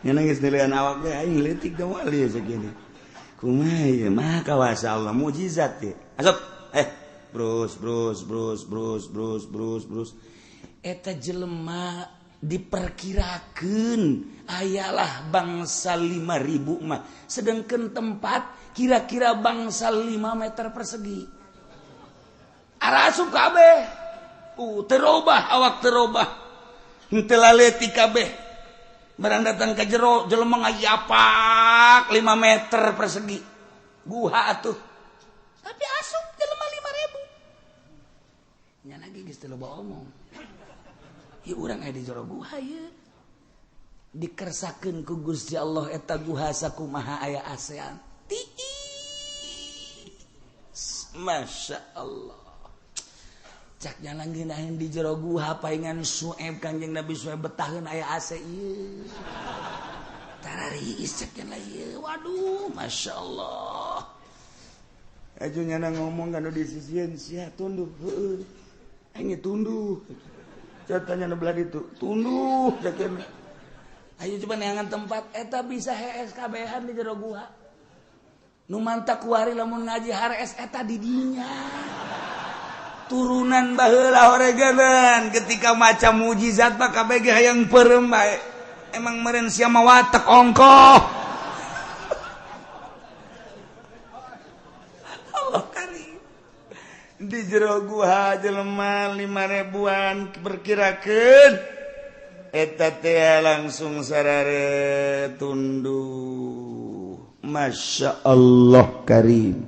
Nya geus nilaian awak ge, aing leutik da moal ieu segini. Kumaha ieu? Maha kawasa Allah, mukjizat ieu. Asup, brus brus brus brus brus brus brus. Eta jelema diperkirakan ayalah bangsa 5000 mah, sedangkan tempat kira-kira bangsa 5 meter persegi. Arasup kabeh, terobah awak, terobah henteu laleutik kabeh. Barang datang ke jero, jelema ngayapak 5 meter persegi guha atuh, tapi asup jelema 5000. Nya lagi geus teu loba omong. Ya urang aya di jero guha ieu. Dikersakeun ku Gusti Allah eta guha sakumaha aya ASEAN. Tiis. Masya Allah. Cak jalan ngeunaheun di jero guha paingan Sueb, Kanjeng Nabi Sueb betaheun aya AC ieu. Tarariis cek lah ieu. Waduh, Masya Allah. Aju nyana ngomong kan di sisieun sia tunduh, heueuh. Aing tunduh. Tanya nu belah ditu tunduh jakeun. Ayo coba neangan tempat eta bisa hees kabehan di jero gua. Nu mantak kuari lamun ngaji harees eta di dinya. Turunan baheula horeganan ketika maca mujizat mah kabeh ge hayang peureum bae. Emang meureun sia mah watek ongkoh. Allah karim. Di jero gua jelema 5 ribuan perkirakeun eta teh langsung sarare tunduh. Masya Allah karim.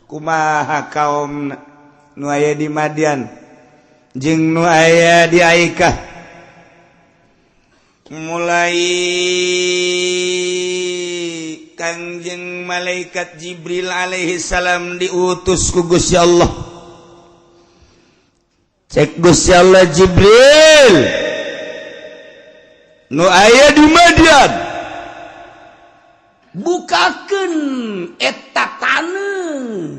Kumaha kaum nu aya di Madian jeung nu aya di Aikah mulai Kangjeng malaikat Jibril alaihi salam diutus ku Gusti Allah. Cek Gusti Allah, Jibril nu aya di Madian bukakeun eta taneuh,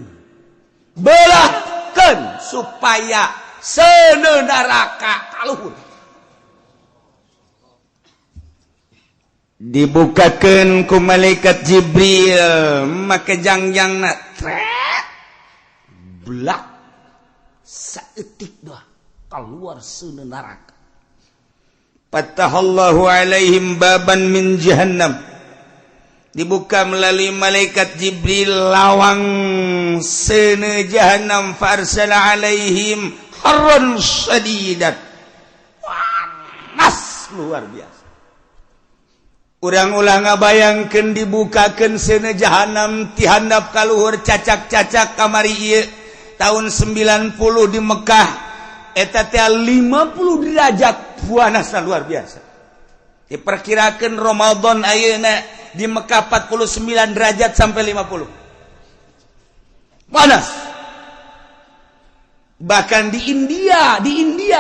belahkeun supaya seuneu neraka kaluhur. Dibukakeun ku malaikat Jibril make jangjangna tret blak saeutik dah keluar seuneu neraka. Fatahallahu alaihim baban min jahannam. Dibuka melalui malaikat Jibril lawang seuneu jahannam, farsala alaihim harran syadidan, panas luar biasa. Urang ulah ngabayangkeun dibukakeun seuneu jahanam ti handap ka luhur cacak-cacak kamari ieu tahun 90 di Mekah eta teh 50 derajat panasna luar biasa. Diperkirakan Ramadan ayeuna di Mekah 49 derajat sampai 50. Panas. Bahkan di India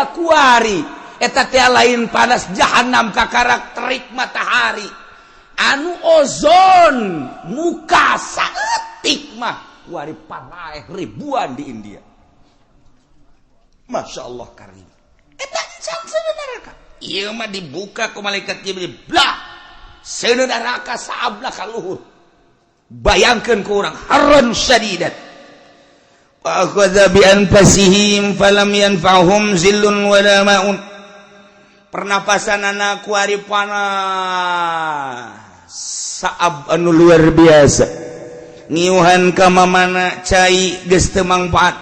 kuari eta teh lain panas jahanam kakarak terik matahari anu ozon muka saeutik mah kuari panaeh ribuan di India. Masya Allah karim. Eta seuneu neraka. Ieu mah dibuka ku malaikat Jibril blah seuneu neraka saablah ka luhur. Bayangkeun ku urang harran syadidat. Wa akhadha bi anfasihim falam yanfa'hum zillun wala ma'un. Pernapasan anak kuari panas saab anu luar biasa. Ngiuhan ka mamana cai geus teu mangfaat,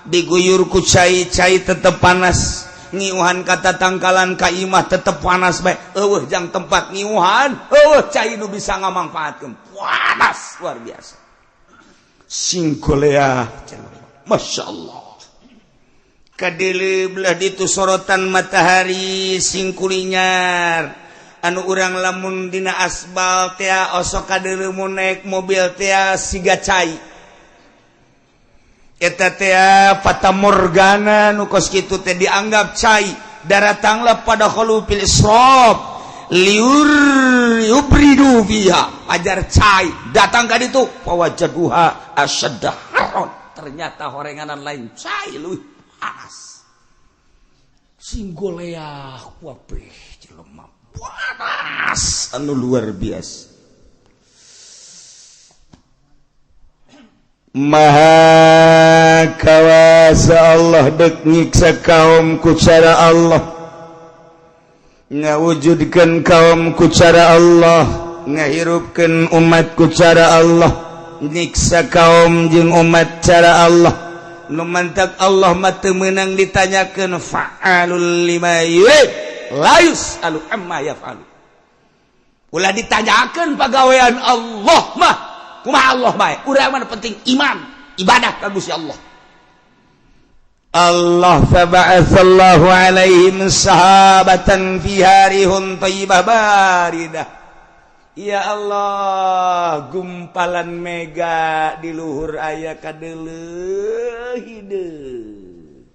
diguyur ku cai, cai tetep panas. Ngiuhan kata tangkalan ka imah tetep panas bae. Eueuh jang tempat ngiuhan, eueuh cai nu bisa ngamangfaatkeun. Panas luar biasa. Singkolea, Masya Allah. Kadele belah ditu sorotan matahari singkulinyar anu urang lamun dina asbal tea osok kadele mun naik mobil tea siga cai eta tea fata morgana nu kos kitu teh dianggap cai. Daratanglah pada khulufil israf liur yubridu fiha ajar cai datang ka ditu fawajaduha asyadda haron, ternyata horenganan lain cai leuwih panas. Singgoleah wabeh jelema panas anu luar biasa. Maha kawasa Allah dek nyiksa kaum ku cara Allah, ngawujudkeun kaum ku cara Allah, ngahirupkeun umat ku cara Allah, nyiksa kaum jeung umat cara Allah. Nu mantak Allah mah teu meunang ditanyakeun, fa'alul lima yurid la yus'alu amma yaf'alu. Ulah ditanyakeun pagawean Allah mah kumaha Allah bae. Urang mah penting iman, ibadah ka Gusti Allah. Allah faba'atsallahu alaihim sahabatan fiha rihun thayyibah baridah. Ya Allah, gumpalan mega di luhur aya kadeuleuh hideung.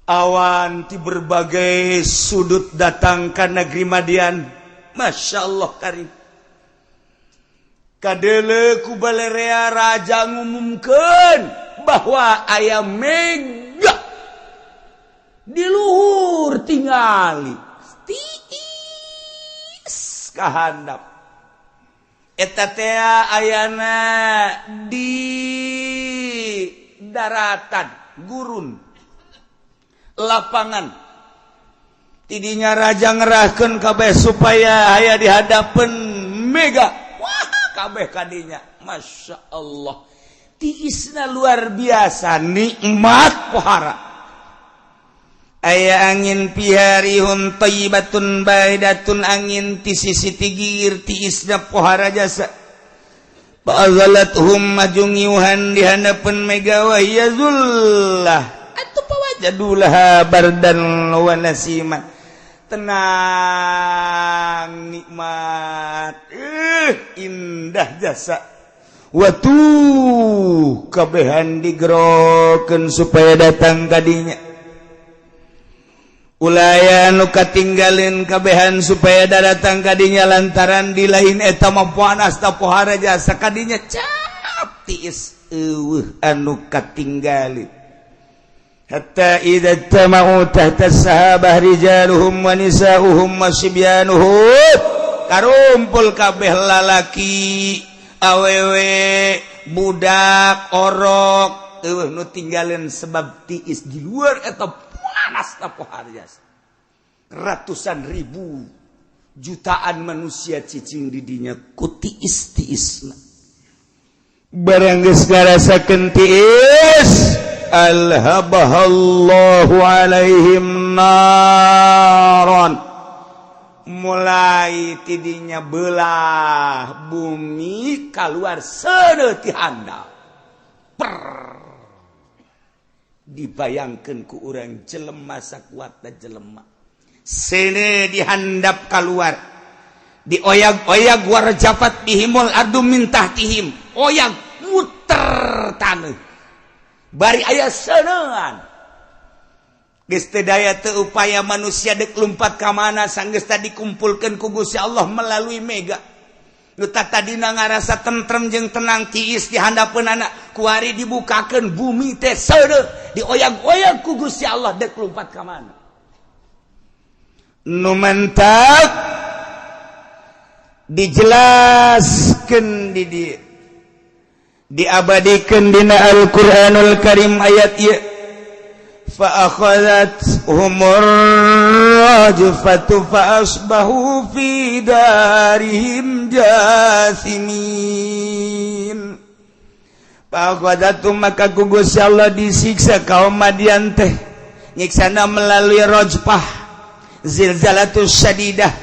Awan ti berbagai sudut datang ka negeri Madian. Masya Allah karim. Kadeuleuh ku balerea raja ngumumkeun bahwa aya mega. Di luhur tingali tiis kahandap. Eta teh ayana di daratan gurun lapangan. Tidinya raja ngerahkeun kabeh supaya aya di hadapan mega. Wah, kabeh kadinya, Masya Allah, tiisna luar biasa, nikmat pohara. Aya angin fiha rihun thayyibatun baridatun, angin ti sisi tigir, tiisna pohara jasa. Fa'azalathum, maju ngiuhan di hadapan mega, wa hiya zullah atuh, fawajadu laha bardan wa nasiman, tenang, nikmat, indah jasa. Watu kabehan digerokeun supaya datang kadinya, ulaya nu katinggalin kabehan supaya datang kadinya, lantaran di lain eta mah panas ta pohara jasa. Kadinya cap tiis, euweuh anu katinggalin. Hatta idza tama'u tahta sahabah rijaluhum wa nisa'uhum wa sibyanuhum, karumpul kabeh lalaki, awewe, budak, orok, euweuh nu tinggalin sebab tiis di luar eta panas ta pohara jasa. Ratusan ribu, jutaan manusia cicing di dinya ku tiis tiisna. Barang geus ngarasakeun tiis, alhabahallahu alaihim naron, mulai tidinya belah bumi, keluar seuneu ti handap per. Dibayangkan ku urang jelema sakuat jelema seuneu dihandap keluar, dioyag-oyag, warajafat bihimul ardu min tahtihim, oyag muter tanah bari aya seuneuan. Geus teu daya teu upaya manusia dek lumpat ka mana. Sanggeus dikumpulkeun ku Gusti Allah melalui mega, nu tadina ngarasa tentrem jeung tenang, tiis di handapeun anak, kuari dibukakeun bumi teh seuneu, dioyag-oyag ku Gusti Allah, dek lumpat ka mana. Nu mentak dijelaskan di dieu, diabadikan dina Al-Qur'anul Karim ayat ieu, fa akhadhathumur rajfatu fa asbahu fi darihim jasimin. Fa akhadhathum, maka ku Gusti Allah disiksa kaum Madian teh, nyiksana melalui rajfah, zilzalatus syadidah,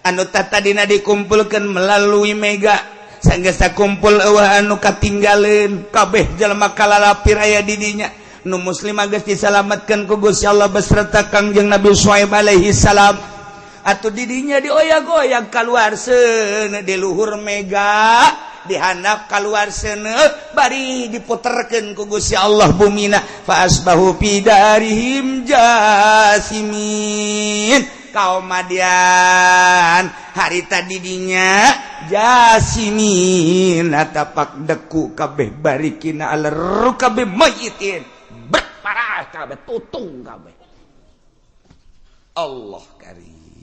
anu tadina dikumpulkan melalui mega. Sanggeus kumpul, euweuh anu katinggalin, kabeh jelema kalalapir aya di dinya. Nu muslim geus disalametkeun ku Gusti Allah beserta Kangjeng Nabi Syuaib alaihi salam. Atuh didinya dioyag-oyag, keluar seuneu di luhur mega, dihandap keluar seuneu, bari diputerkeun ku Gusti Allah bumina, fa asbahu fi darihim jasimin. Kaum Madian harita didinya jasimin, tapak deku kabeh, barikina ala rukabi mayitin, berparah kabeh, tutung kabeh. Allah karim.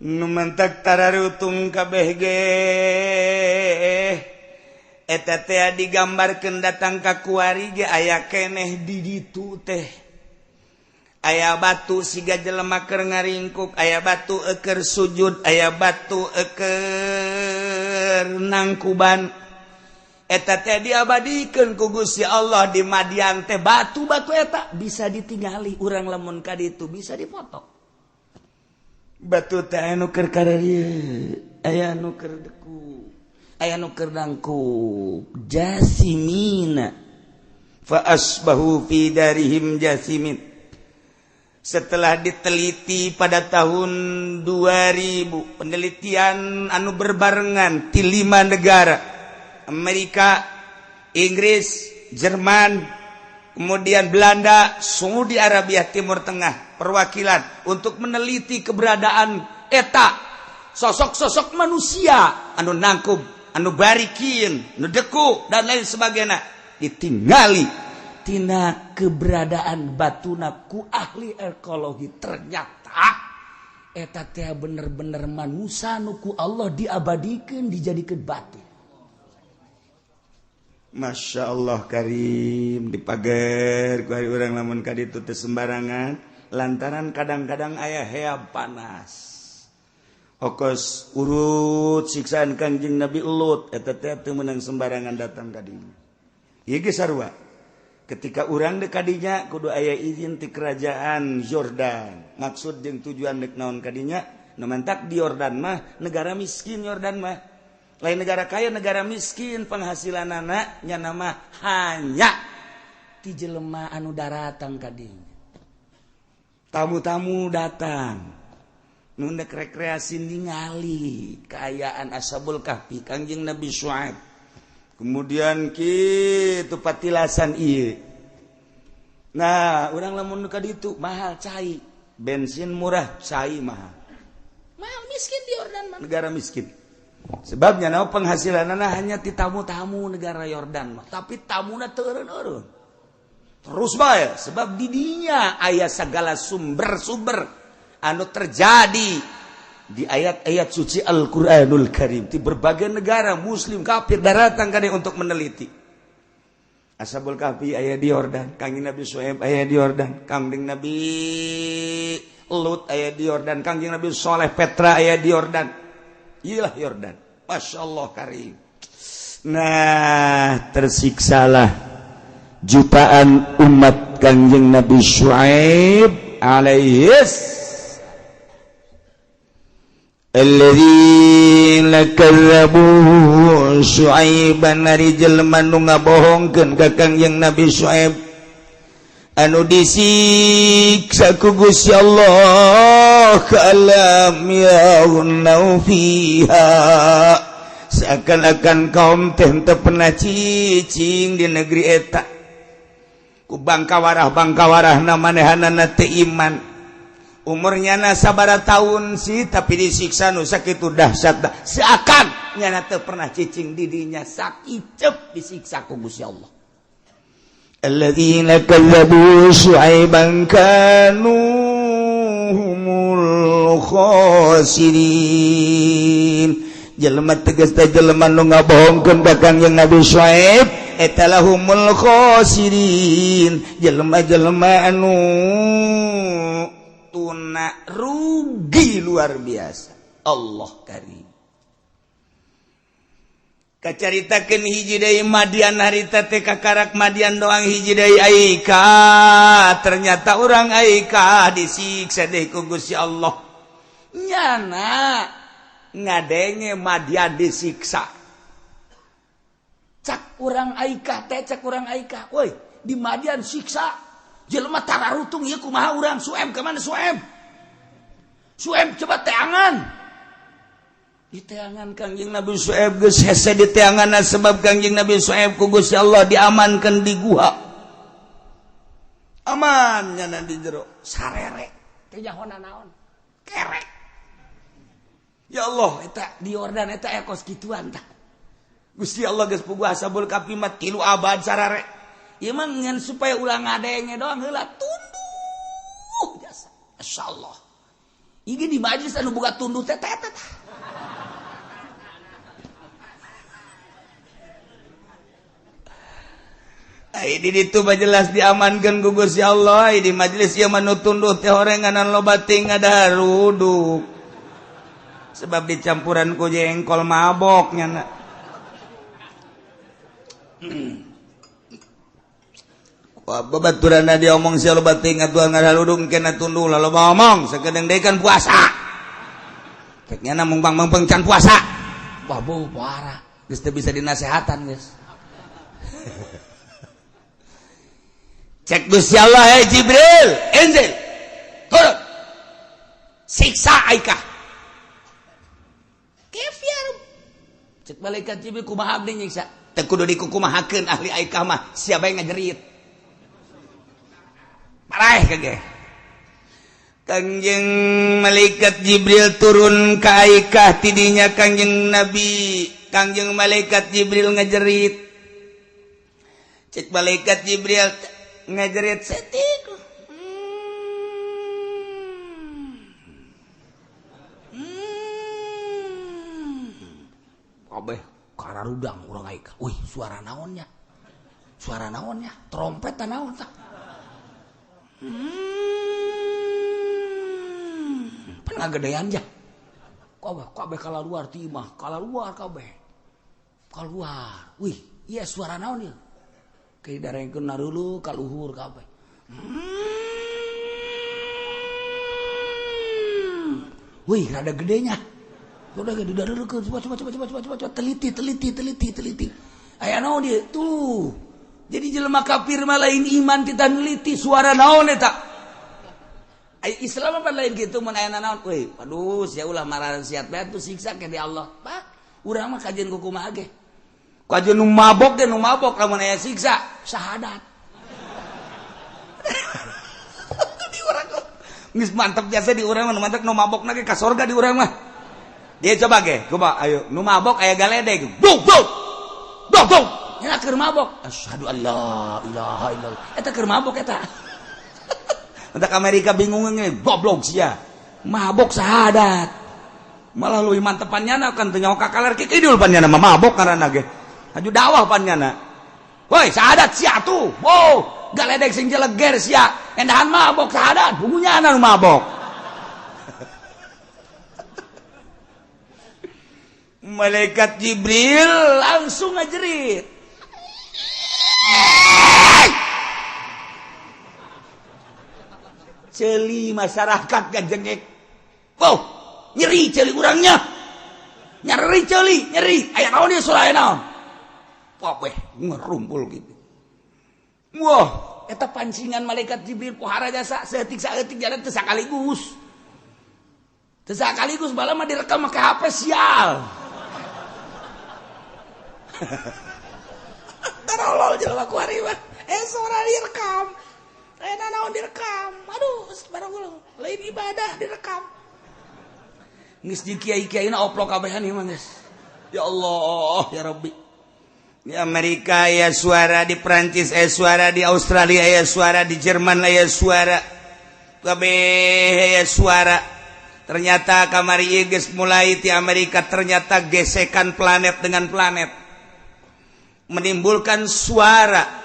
Nu mentak tararutung kabeh ge eta teh digambarkeun datang ka kuari ge aya keneh di ditu teh. Aya batu siga jelema keur ngaringkuk, aya batu eker sujud, aya batu eker nangkuban. Eta teh diabadikeun ku Gusti Allah di Madian teh. Batu-batu eta bisa ditingali urang, lamun ka ditu bisa dipoto. Batu teh aya nu keur kararieu, aya nu keur deku, aya nu keur nangkub. Jasimina, fa asbahu fi darihim jasimin. Setelah diteliti pada tahun 2000, penelitian anu berbarengan di lima negara, Amerika, Inggris, Jerman, kemudian Belanda, Saudi Arabia, Timur Tengah, perwakilan untuk meneliti keberadaan eta sosok-sosok manusia anu nangkub, anu barikin, anu deku, dan lain sebagainya, ditinggali. Tina keberadaan batuna ku ahli ekologi ternyata eta teh bener-bener manusia nu ku Allah diabadikeun dijadikeun batu. Masya Allah Karim, dipager ku ari urang lamun ka ditu teu sembarangan lantaran kadang-kadang aya heab panas. Okos urut siksaan Kangjeng Nabi Lut eta teh teu meunang sembarangan datang ka dinya. Ieu ge sarua. Ketika urang dek ka dinya kudu aya izin ti kerajaan Yordan. Maksud jeung tujuan dek naon ka dinya? Nu mantak di Yordan mah negara miskin. Yordan mah lain negara kaya, negara miskin. Penghasilan anak nya nama hanya ti jelema anu daratang ka dinya, tamu-tamu datang nu ndek rekreasi ningali kaayaan Ashabul Kahfi, Kangjeng Nabi Syuaib, kemudian kitu patilasan ieu. Nah, urang lamun ka ditu mahal cai, bensin murah, cai mahal. Mahal, miskin di Yordan mah. Negara miskin. Sebabnya naon? Penghasilanana hanya ti tamu-tamu negara Yordan mah, tapi tamuna teu eureun-eureun. Terus bae sebab didinya aya segala sumber-sumber anu terjadi di ayat-ayat suci Al-Qur'anul Karim. Di berbagai negara muslim kafir daratang ka untuk meneliti. Ashabul Kahfi aya di Yordan, Kangjeng Nabi Syuaib aya di Yordan, Kangjeng Nabi Lut aya di Yordan, Kangjeng Nabi Soleh Petra aya di Yordan. Iyalah Yordan. Masya Allah Karim. Nah, tersiksalah jutaan umat Kangjeng Nabi Syuaib alaihis alladzina kadzabu Syuaiban, ari jelema nu ngabohongkeun ka Kangjeng Nabi Syuaib anu disiksa ku Gusti Allah, ka'allam yaghnau fiha, seakan-akan kaum teh teu pernah cicing di negeri eta. Ku bangkawarah bangkawarah manehanana teu iman, umurnya na sabara tahun sih, tapi disiksa nu sakitu dahsyat, seakan nyana teu pernah cicing di dinya, sakicep disiksa ku Gusti Allah. Alladzina kadzabu syu'aiban kanu humul khasirin. Jelema tegas teh jelema nu ngabohongkeun ka Kangjeng Nabi Syuaib eta lahumul khasirin, jelema-jelema anu tuna rugi luar biasa. Allah Karim. Kacaritakeun hiji deui Madian harita teh, kakarak Madian doang, hiji deui Aika. Ternyata orang Aika disiksa deui ku Gusti Allah. Nyana ngadenge Madian disiksa, cak urang Aika teh, cak urang Aika, woi, di Madian siksa jelema tararutung, ieu kumaha urang? Suem kemana? Suem, Suem coba teangan. Di teangan Kangjeng Nabi Su'aib geus hese di teangan, sebab Kangjeng Nabi Su'aib ku Gusti Allah diamankan di guha, aman nyana di jero sarere Teu nyaho naon kerek. Ya Allah, eta di Yordan eta aya kos kituan tah. Gusti Allah geus puguh Ashabul Kahfi mah 3 abad sarare. Ieu mah ngan supaya ulah ngadenge doang heula tunduh jasa. Masyaallah. Ieu di majelis anu boga tunduh teh teh teh. Ai di ditu mah jelas diamankeun ku Gusti Allah. Ai di majelis ieu mah nu tunduh teh horenganan loba ting ngadaruduk. Sebab dicampuran ku jengkol mabok nyana. Wah, babaturanna diomong sia loba ting atuh ngadaruduk kena tunduh lah loba omong sakedeung deui kan puasa. Cek nyana mung bang can puasa. Wah, bau parah. Geus teu bisa dinasehatan geus. Cek Gusti Allah, hey Jibril, Inzil, turun, siksa Aikah. Kef ya Rabb? Cek malaikat Jibril, kumaha abdi nyiksa? Teu kudu dikukumahakeun ahli Aikah mah, siapa yang ngajerit? Paraeh kage. Kangjeng malaikat Jibril turun ka Aikah, tidinya Kangjeng Nabi, Kangjeng malaikat Jibril ngajerit. Cek malaikat Jibril, Ngajerit setik. Kabeh kararudang urang aing. Wih, suara naonnya? Suara naonnya? Trompet naon tah? Pengagedean ja. Kabeh kabeh kalaluar ti imah, kalaluar kabeh. Keluar. Wih, iya suara naon ieu? Ke darengkeun narulu ka luhur kabeh. Wih, rada gedenya. Udah gede dareukeun, coba coba coba coba coba coba teliti teliti teliti teliti. Aya naon ieu? Tuh. Jadi jelema kafir mah lain iman kita neliti suara naon eta. Ai Islam apa lain gitu mun aya naon? Wih, aduh sia ulah marahan siat bae tuh siksa ke di Allah. Pak, urang mah kajian ku kumaha ge. Kajian nu mabok ge nu mabok lamun aya siksa syahadat. Di urang geus mantep biasa di urang mah nu mantep nu mabokna ge ka sorga di urang mah. Dia coba ge, coba ayo nu mabok aya galedeg. Buk buk. Buk buk. Nya keur mabok. Asyhadu an la ilaha illallah. Eta keur mabok eta. Entak Amerika bingung nge, goblok sia. Mabok syahadat. Malah leuwih mantepan nyana kan teu nyaho ka kaler kidul pan nyana mah mabok ngaranna ge. Haju dakwah pan nyana. Woi, syahadat sia tuh. Oh, galedeg sing jeleger sia. Endahan mabok syahadat, bungunya nu mabok. Malaikat Jibril langsung ngajerit. Celi masyarakat gajengek. Wow, nyeri celi urangnya. Nyeri celi, nyeri. Aya naon ieu suara naon? Wah, ngerumpul gitu. Wah, eta pancingan malaikat Jibril pohara jasa saeutik saeutik jalan teu sakaligus. Teu sakaligus bala mah direkam make HP sial. Tarolol jelema ku ari mah. Suara direkam. Aya naon direkam. Aduh, barang lain ibadah direkam. Geus di kiai-kiaina oplok kabehan ieu mah geus. Ya Allah, ya Rabbi. Di Amerika aya suara, di Prancis aya suara, di Australia aya suara, di Jerman aya suara. Kabeh aya suara. Ternyata kamari ieu geus mulai ti Amerika ternyata gesekan planet dengan planet menimbulkan suara.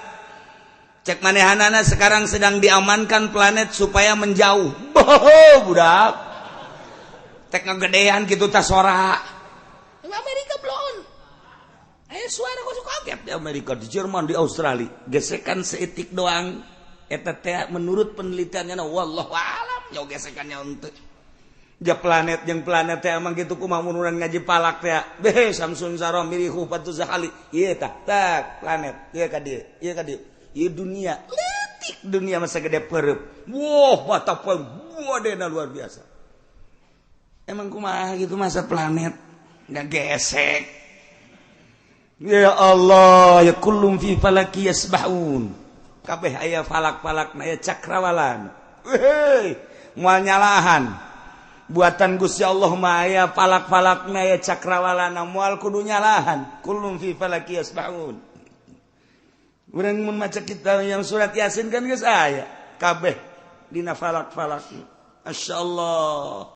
Cek manehanana sekarang sedang diamankan planet supaya menjauh. Boh, budak. Tek ngegedean gitu tas suara. Amerika belum. Suara kok suka kaget di Amerika, di Jerman, di Australia. Gesekan seetik doang. Eta teh menurut penelitiannya wallahu alam jauh gesekannya untuk ja planet yang planet teh emang gitu kumaha mun urang ngaji palak teh. Beh Samsun Sarom mirihu patu zahali. Ieu tah tak planet ieu ka dieu, ieu ka dieu. Ieu dunia leutik dunia masa gede pereup. Wah, mata poe wadena luar biasa. Emang kumaha gitu masa planet nggak gesek. Ya Allah, ya kullum fi falaki yasbahun. Kabeh aya falak-falak aya cakrawalan. Weh, moal nyalahan. Buatan Gusti Allah mah aya falak-falak aya cakrawalana moal kudu nyalahan. Kullum fi falaki yasbahun. Urang mun maca kitab yang surat Yasin kan geus aya kabeh dina falak-falak. Masyaallah.